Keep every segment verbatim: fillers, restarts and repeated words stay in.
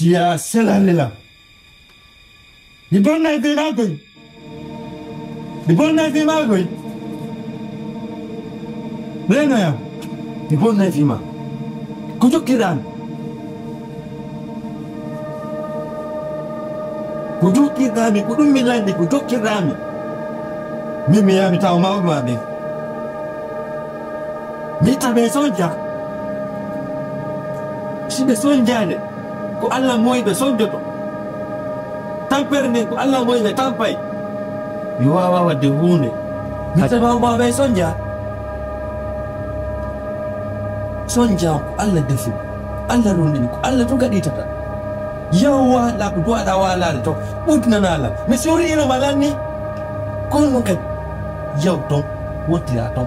Siya selalela. Mi bonnay fii maa koy. Mi bonnay fii maa koy. Renoya. Mi bonnay fii maa. Ko jokkirɗaa mi? Ko jokkirɗaa mi? Ko ɗum mi lanndi, ko jokkirɗaa mi? Min mi yaha mi tawa mawɓe maa ɓen. Mi itta ɓe sonja. Si ɓe sonjaade, ko Alla moy ɓe sonjoto. Tampere nden, ko Alla moy ɓe tampay. Mi waawaa waɗde huunde. Mi itta mawɓe maa ɓe sonja. Sonja ko Alla defi, ko Alla rondini, ko Alla tun kadi itata. Yaw waala ko duwaɗaa waalaade ton, ɓutnanaa lan. Mi soriino ma lan ni. Kono non kadi, yaw ton, wottiraa ton.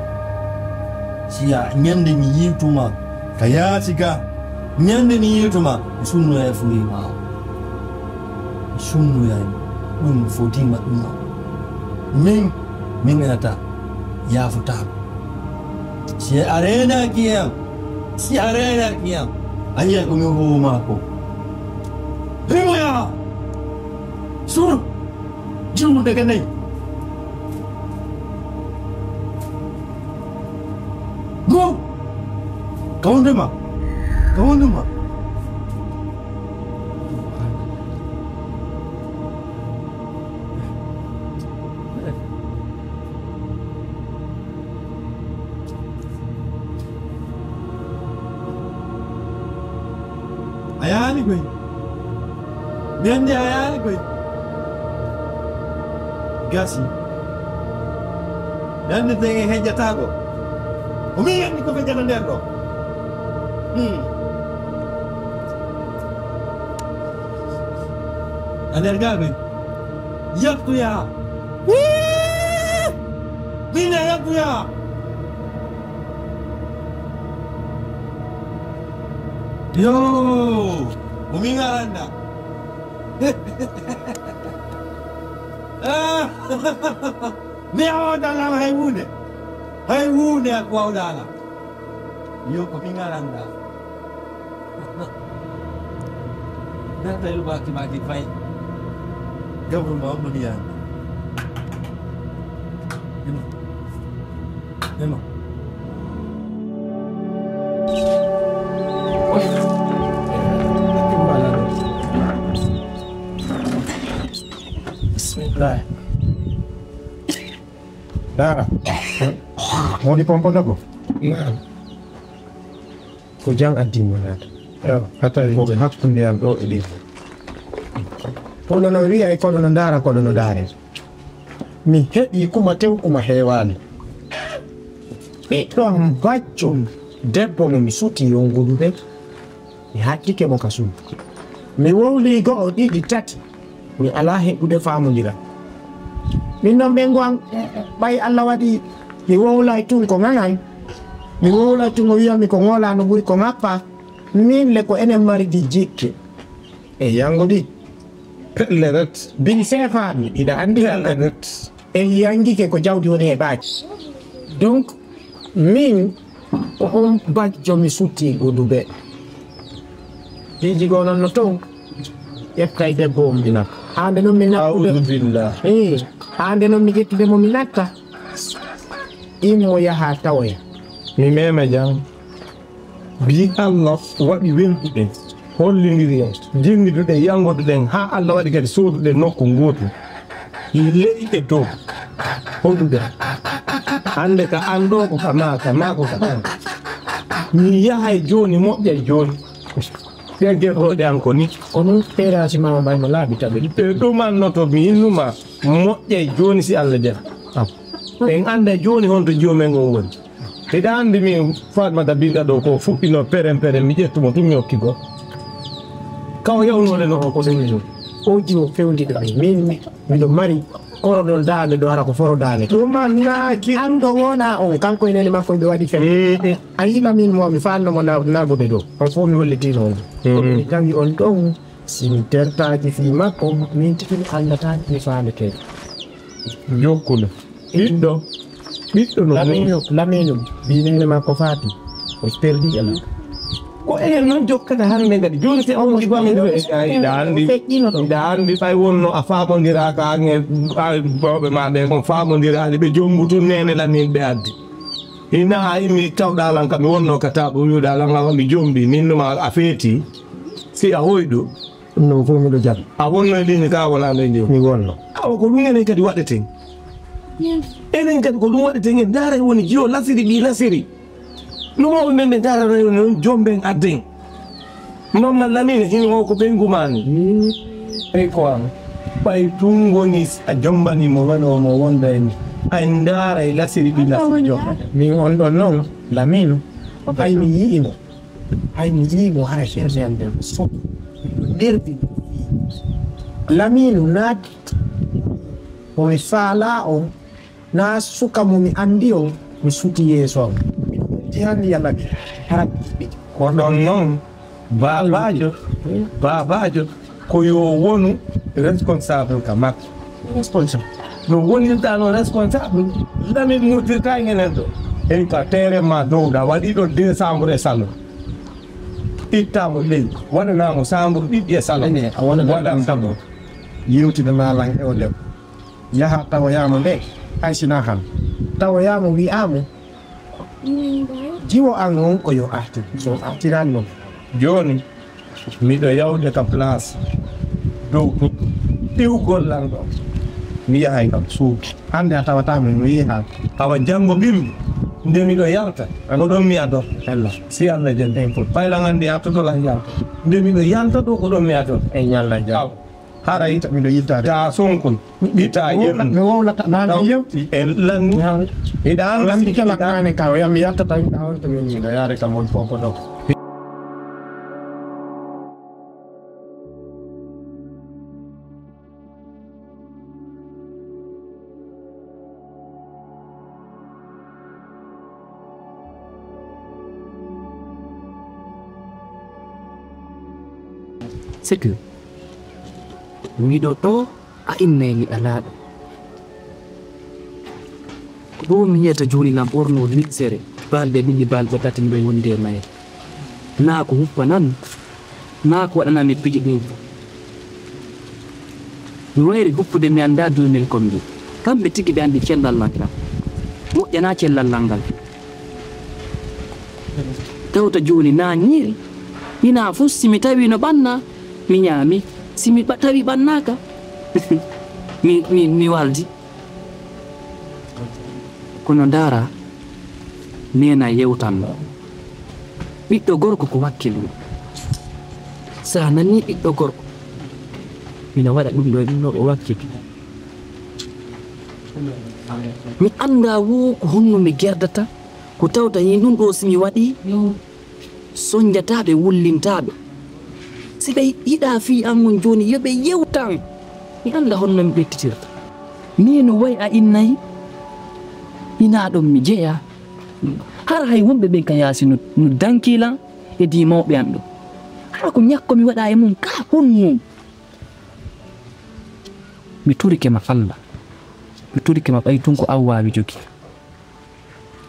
Si a ñande mi yiitumaa ka yaasi ga, ñande mi yiitumaa, mi sunnoyay furii maa o. Mi sunnoyay ɗum fotiima ɗum o. Min, min enata yaafotaako. Si a reenaaki e am, si a reenaaki e am, a yi'ay ko min huumaa ko. Himoyaa! Sur! Juulde ka nayi. Go! Ka wonde ma. Ka wonde ma. A yaani koy. Ɓen de a yaani koy. Gasi. Ɓen de tege hejjataako. Ko min anndi ko fejjata nder ɗo. Hmm. A nder gaa koy. Yattu yaa. Wii! Min a yattu yaa. Yo, ko min aranda. Mi a wawda lan hay huunde. Hay huunde a ko wawda lan. Yo, ko min aranda. Nata yo baaki maaki fay. Gabru ma on moni yaani. Ema. Ema. Bismillah. Dara. Modi pompo dabo. Naam. Ko jam addi mo naata. Yo, hatari ko hakkunde am ɗo e ɗin. Kono no wi'a e kono no ndaara, kono no ndaare. Mi heɓi kuma tew kuma heewaani. Ɓiɗɗo am bajjo debbo mo mi suti yongudude, mi hattike mo ka suudu. Mi wowlii go'o, ɗiɗi, tati. Mi alaa heɓude faamondiral. Min non ɓen goo an, ɓay Alla waɗi mi wowlay tun ko ŋaŋan, mi wowlay tun o wi'a mi ko ŋoolaa no ɓuri ko ŋappaa. Min le ko enen mari ɗi jikke. E yango ɗi. Pelle ret. Bin seefaaɓe, hiɗa anndi Alla. Pelle ret. En yangike ko jawdi woni heɓaaki. Donc, min ko on bajjo mi sutti Gudube. Piiji goo non no ton, ƴettay debbo on mi natta. Haa nde non mi nattude. A'udhu billah. Eh, haa nde non mi ƴettude mo mi natta. Immo yaha tawoya. Mi mema jam. Bi Allah waɗi welduɗen, hollindiri en, jinniduɗen, yangoduɗen, haa Allah waɗi kadi sooduɗen nokku ngootu. Leyɗe dow, hondude. Hannde ka an ɗoo ko ka maa, ka maa ko ka an. Mi yahay jooni, moƴƴay jooni. Ɓen gertooɗe an ko ni. Ko non peeraasi maa mbay no laaɓi taɓe. Ɓe ɗumannoto mi innuma, moƴƴay jooni si Allah jaɓi. Ɓen annday jooni honto joomen on woni. Hiɗa anndi min Fatmata Binta ɗoo ko fuɗɗino peren peren, mi ƴettu mo tun mi hokki goɗɗo. Ka o yawnoo le no o ko seni ɗum. O jiwo fewndi ɗo min, min, miɗo mari korodol daande ɗo hara ko foro daande. Ɗum annaaki. An ɗo wona on, kanko e nene makko ɓe waɗi fen. Mm. A yiɗa min mo mi faanno mo na-, nagude ɗo. On fof mi hollitino on. Mm. Ko mi tawi on ɗon, si mi tertaaki fii makko, min tigi mi anndataa mi faamete. Jokkule. Ɓiɗɗo, ɓiɗɗo no Laminu, Laminu, ɓii neene makko Faati, o perdi e makko. Ko enen non jokkata hannde kadi. Jooni si on ko famille ɗo, e, a, hiɗa anndi, hiɗa anndi ɓay wonno a faamondiraaka an e, a, mawɓe ma ɓen, on faamondiraali, ɓe jombu tun neene Lamin ɓe addi. Hina a immi tawɗaa lan ka mi wonno ka taaɓo wi'uɗaa lan a mi jombi, min numa a feeti, si a hoyɗo. Ɗum ɗon fof miɗo jannga. A wonno e leydi ka wonaa leydi o? Mi wonno. Awa ko ɗum enen kadi waɗeten. Enen kadi ko ɗum waɗeten, en ndaara e woni jiyo lasiri ɓii lasiri. No mawɓe men ɓe ndaaranoyno non jomben adden. Mamma Lamine hino o ko ɓeyngu maa ni. Ey ko an. Ɓay tun woni a jombani mo wano mo wonda e mi. Ay ndaara e lasiri ɓii lasiri jomba. Min on ɗon non, Lamine, ay mi yi'i mo. Hay mi yi'i mo hara cherchande mo soɓi no nerdi mo. Lamiinu naati ko mi faalaa on, naa suka mo mi anndi on, mi suti yeeso on. Miɗo welti hannde yalla mi hara ɓiɓɓe. Ko ɗon non, baabaajo, baabaajo, ko yo wonu responsable ka makko. Responsable. No wonirta no responsable, Lamin murtirta e enen ɗo. En ka terrain ma dow, da waɗi ɗo décembre e salon. Itta mo ley, waɗana mo chambre ɗiɗi e salon. Ene, a wona waɗan ɗo. Salon. Yewtida ma lan e o debbo. Yaha tawoyaa mo nde, hay si na han. Tawoyaa mo wi'aa mo, jiwo an on ko yo artir. So artiraani non. Jooni, miɗo yawde ka place dow ɗiwgol lan ɗo. Mi yahay kam suudu. Hannde a tawataa mo, mi yehi haa. Awa janngo bimbi, nde miɗo yalta, ko ɗon mi ador. Ella. Si Allah jaɓi. Ɓay lan anndi artoto lan yalta. Nde miɗo yalta ɗo, ko ɗon mi ador. E ñalla jam. Awa. Haray miɗo yittaade. Ta sonkun, ɓita yem. Mi wowlata, naa mi yewti. E lan, hiɗa anndi lan kala kaane ka, o yami yatta tawi ɗa on to min miɗo yaade kam on fof ko ɗo. C'est que miɗo ɗo, a innay mi alaa ɗo. Ko ɗo mi yi'ata jooni lan ɓornoo limsere, balɗe ɗiɗi, balɗe tati miɗo wondi e mayre. Naa ko huppanam, naa ko waɗanam mi piiji ɗin. Mi wayri huppude mi anndaa duumel kon ndu. Kamɓe tigi ɓe anndi cellal lan kan. Moƴƴanaa cellal lan ngal. Tawta jooni naa ñiiri, hinaa fof si mi tawii no ɓannaa, mi ñaami. Si mi ɓa-, tawii ɓannaaka, mi, mi, mi waldi. Kono ndaara, neena yewtanno. Ɓiɗɗo gorko ko wakkil mum. So a nanii ɓiɗɗo gorko, ina waɗa ɗum ɗo, ɗum ɗo ko wakkil. Mi anndaa woo ko honno mi gerdata, ko tawta heen ɗum ɗo si mi waɗii, sonnjataaɓe, wullintaaɓe. Si ɓe yiɗaa fii an on jooni, yo ɓe yewtan. Mi annda honno mi ɓettitirta. Nii no wayi a innay, hinaa ɗon mi jeyaa. Hara hay wonɓe ɓen ka yaasi no, no dankii lan e dii mawɓe an ɗon. Hara ko ñakko mi waɗaa e mum ka honno? Mi torike ma Alla. Mi torike ma ɓay tun ko an waawi jogi.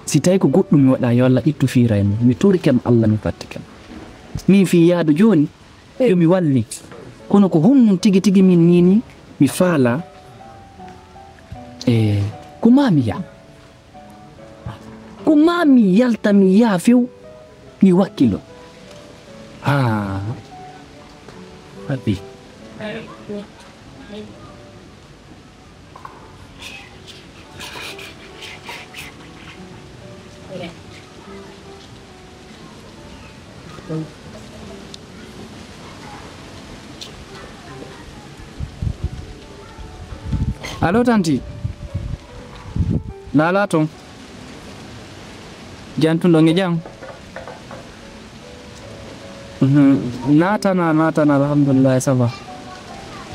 Si tawi ko goɗɗum mi waɗaa, yo Alla ittu fiira e mum. Mi torike ma Alla, mi fattike ma. Min fii yaadu jooni, yo mi walli. Kono ko honɗum tigi tigi min nii nii mi faalaa? E ko maa mi yaa? Ko maa mi yalta mi yaa few mi wakkilo? Haa. Abi. Allo, tanti. Laalaa ton? Jantuɗon e jam? Mhm. Naatana, naatana, alhamdulillahi, ça va.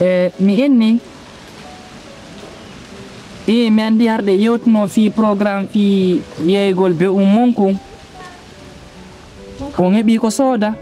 E, mi inni, i, mi anndi harɗe yewtuno fii programme fii yeeygol be ummun kun. On heɓii ko sooda?